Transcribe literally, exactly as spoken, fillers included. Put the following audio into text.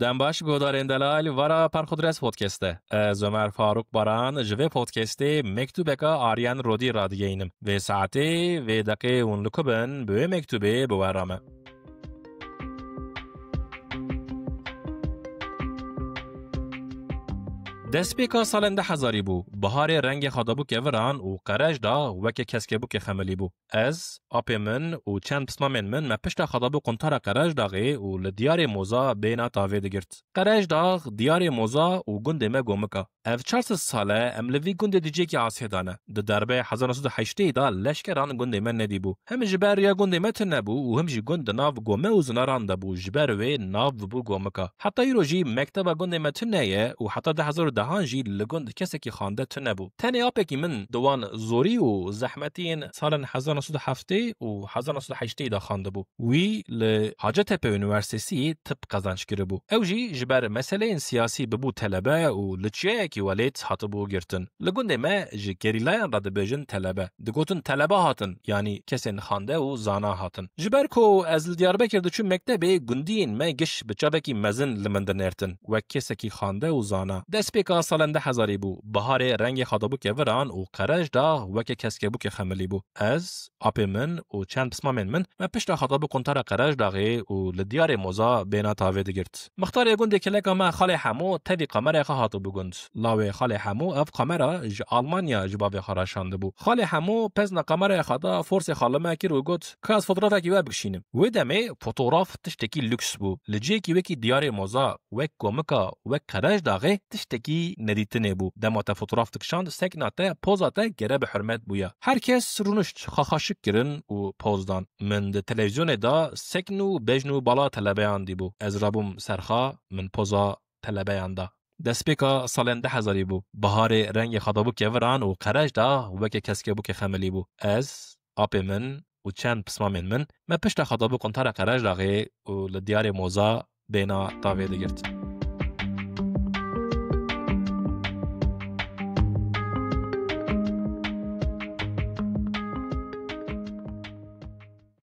Dem baş, guhdarên delal, vara Perxudres Podcast e. Ez Ömer Faruk Baran ji vê podcastê mektûbeka Aryan Rodî radigeyînim. Vê saetê, vê deqê hûn li ku bin, bi wê mektûbê bi we re me. Destpêka salên du hezarî bû. Biharê rengê xwe dabû keviran û Qerejdax weke keskebûkê xemilî bû. Ez, apê min û çend pismamên min me pişta xwe dabû quntara Qerejdaxê û li diyarê Moza bêhna tavê digirt. Qerejdax, diyarê Moza û gundê me Gomika. Ev çar sed sal e em li vî gundê di cihekî asê de ne. Di derbê hezar neh sed û heştê de leşkeran gundê me nedîbû. Hem ji ber riya gundê me tune bû û hem jî gund di nav gome û zinaran de bû, ji ber wê nav bû Gomika. Heta îro jî mekteba gundê me tune ye û heta du hezar û dehan jî li gund kesekî xande tune bû. Tenê apekî min di wan zorî û zehmetiyên salên hezar neh sed û heftê û hezar neh sed û heştê de xwendibû. Wî li Hacettepe Üniversitesi tip qezenç kiribû. Ew jî ji ber meseleyên siyasî bibû telebe û li çiyayekî welêt hatibû girtin. Li gundê me ji gerîlayan re dibêjin telebe. Digotin telebe hatin, yanî kesên xande û zana hatin. Ji ber ku ez li Diyarbekir diçûm mektebê, gundiyên me giş bi çavekî mezin li min dinêrtin, wek kesekî xande û zana. Destpêka salên du hezarî bû. Biharê rengê xwe dabû keviran û Qerejdax weke keskebûkê xemilî bû. Ez, apê min û çend pismamên min me pişta xwe dabû quntara Qerejdaxê û li diyarê Moza bêhna tavê digirt. Mixtarê gundê keleka me Xalê Hemo tevî kameraya xwe hatibû gund. Lawê Xalê Hemo ev kamera ji Almanya ji bavê xwe re şandibû. Xalê Hemo pezna kameraya xwe da, forsê xwe li me kir û got, "Ka ez fotografekî we bikişînim." Wê demê fotograf tiştekî lûks bû. Li cihekî wekî diyarê Moza, wek Gomika, wek Qerejdaxê tiştekî nedîtinê bû. Dema te fotograf dikişand, sekna te, poza te gere bi hurmet bûya. Her kes rûnişt, xwe xweşik kirin û poz dan. Min di televîzyonê de sekn û bejn û bala telebeyan dîbû. Ez rabûm ser xwe, min poza telebeyan da. Destpêka salên du hezarî bû. Biharê rengê xwe dabû keviran û Qerejdax weke keskebûkê xemilî bû. Ez, apê min û çend pismamên min me pişta xwe dabû quntara Qerejdaxê û li diyarê Moza bêhna tavê digirt.